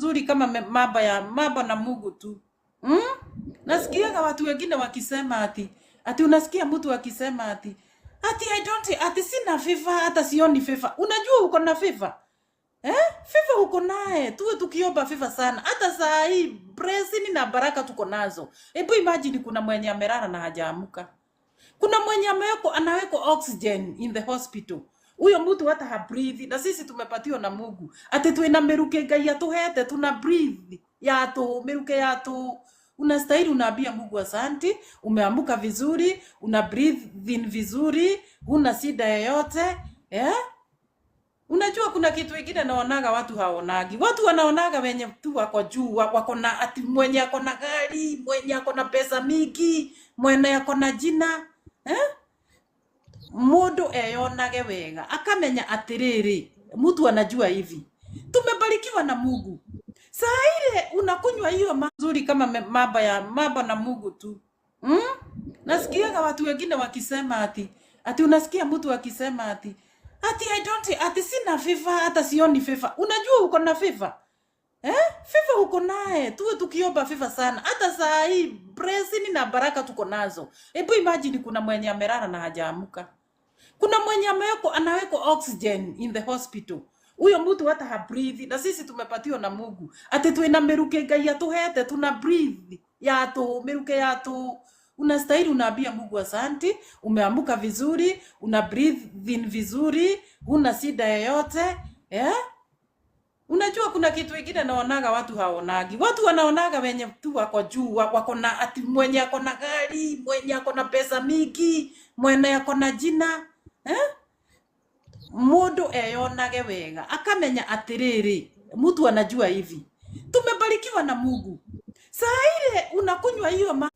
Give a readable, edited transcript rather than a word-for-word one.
Nzuri kama mambo ya mambo na Mungu tu. Nasikiaga watu wengine wakisema ati unasikia mtu akisema ati I don't, ati sina favor, hata sioni favor. Unajua uko na favor? Eh? Favor uko naye. Tuwe tukiomba favor sana. Hata saa hii blessing na baraka tuko nazo. Hebu imagine kuna mwenye amelala na hajaamuka. Kuna mwenye amewekwa, anawekwa oxygen in the hospital. Huyo mtu hata habreathe, na sisi tumepatiwa na Mungu. Ati twina miruke Ngai atuhete, tuna breathe ya tu miruke ya tu. Unastahili unaambia Mungu asanti, umeamuka vizuri, una breathe in vizuri, huna shida yoyote, eh? Unajua kuna kitu ingine naonaga watu haonagi. Watu wanaonaga wenye tu wako juu, wako na, ati mwenye ako na gari, mwenye ako na pesa mingi, mwenye ako na jina, eh? Mundu eyonage wega akamenya atiriri, mtu anajua hivi tumebarikiwa na Mungu. Saa ile unakunywa hiyo mazuri kama mambo ya mambo na Mungu tu. Nasikiaga watu wengine wakisema ati unasikia mtu akisema ati I don't, ati sina favor, hata sioni favor. Unajua uko na favor? Eh? Favor uko naye. Tuwe tukiomba favor sana. Hata saa hii blessing na baraka tuko nazo. Hebu imagine kuna mwenye amelala na hajaamuka. Kuna mwenye amewekwa, anawekwa oxygen in the hospital. Huyo mtu hata habreathe, na sisi tumepatiwa na Mungu. Ati twina miruke Ngai atuhete, tuna breathe ya tu miruke ya tu. Unastahili unaambia Mungu asanti, umeamuka vizuri, una breathe in vizuri, huna shida yoyote, eh? Unajua kuna kitu ingine naonaga watu haonagi. Watu wanaonaga wenye tu wako juu, wako na, ati mwenye ako na gari, mwenye ako na pesa mingi, mwenye ako na jina, eh? Mundu eyonage wega akamenya atiriri, mtu anajua hivi tumebarikiwa na Mungu. Saa ile unakunywa hiyo.